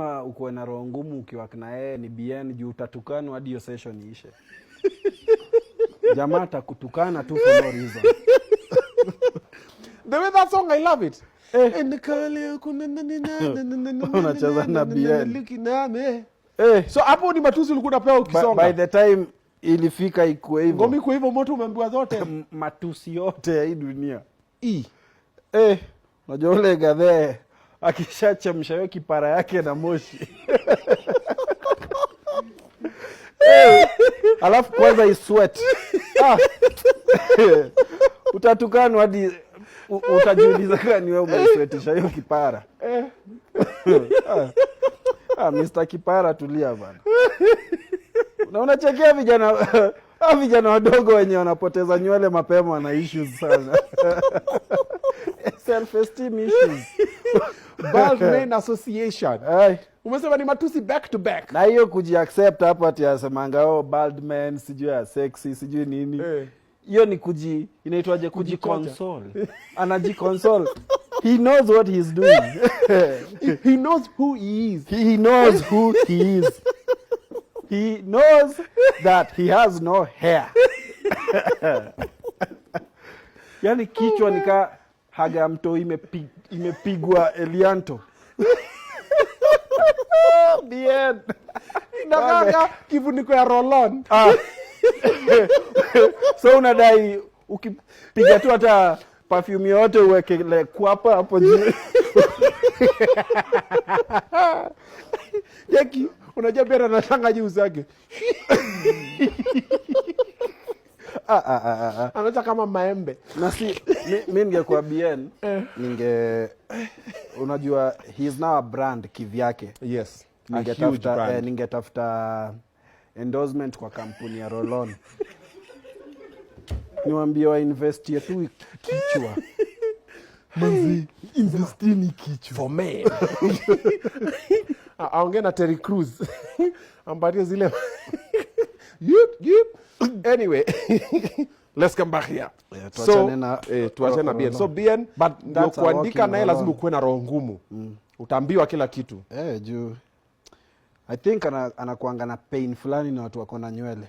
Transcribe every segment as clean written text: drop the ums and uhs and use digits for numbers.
Lazima ukuwe na roho ngumu ukiwork na yeye ni Bien, juu utatukanwa hadi hiyo session iishe. Jamaa atakutukana tu for no reason. The way that song, I love it. Eh. And kale kuna na na na na na na na Unacheza na na na BN. looking at me. Eh. So hapo ni matusi ulikuwa unapewa ukisonga. By the time ilifika ikuwe hivyo. Ngoma iko hivyo, moto umeambiwa zote. Matusi yote ya hii dunia. E. Eh, unajua ule gadhee akishachemsha hiyo kipara yake na moshi. Eh, alafu kwanza isweat. Ah. Utatukanwa hadi utajiuliza kama ni wewe umeisweatisha hiyo kipara. Eh. Ah. Ah, Mr. Kipara tulia bana. Na unachekea vijana, vijana wadogo wenye wanapoteza nywele mapema wana issues sana. Self-esteem issues. Bald Men Association. Ay. Umesema ni matusi back to back. Na hiyo kujiaccept hapo ati asemanga, oh, bald men sijui ya sexy sijui nini. Hiyo ni kuji, inaitwaje, kujiconsole. Anajiconsole. He knows what he's doing. He knows who he is. He knows who he is. He knows that he has no hair. Yani kichwa ni ka haga mto imepigwa Elianto. Bien. Inakanga kifuniko ya roll-on. Ah. So unadai ukipiga tu hata perfume yote uweke le kwapa hapo juu. Jackie, unajua pia anashanga juu zake. Ah, ah, ah, ah, ah. Anacha kama maembe. Na si, mi ningekuwa Bien, ninge, unajua he is now a brand kivyake. Yes. A huge Ningetafuta, brand. Ningetafuta endorsement kwa kampuni ya Roll-On. Niwaambie wa investie tu kichwa. Manzi, investini kichwa. For men. Aongee na Terry Crews. Ampatie zile. Yep, yep. Anyway, let's come back here. Yeah, tuachane na Tuachane na Bien. So Bien, But ndio that's a kuandika walking naye lazima Roll-On. ukuwe na roho ngumu. Utaambiwa kila kitu. Juu I think anakuanga na pain fulani na watu wako na nywele.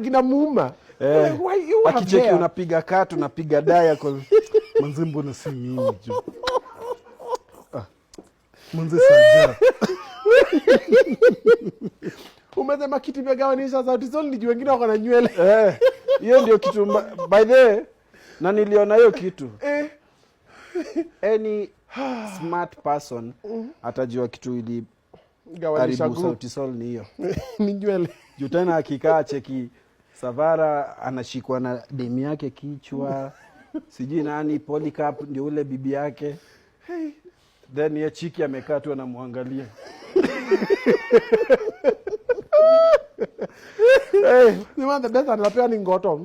Kina muuma. Like, why you have Akicheki hair? unapiga cut, unapiga dye kwa manze, mbona si mimi jo? Ah. Manze saja. Umesema kitu imegawanisha Sauti Sol ni juu wengine wako na nywele. Hiyo ndio kitu by the way, na niliona hiyo kitu. Any smart person atajua kitu ili Gawanisha haribu group. Sauti Sol ni hiyo. Ni nywele. Juu tena akikaa cheki Savara anashikwa na demu yake kichwa. Sijui nani Polycarp ndio ule bibi yake. Hey. Then ye chiki amekaa tu anamwangalia. Hey. Ni the best anapewa ni ngoto.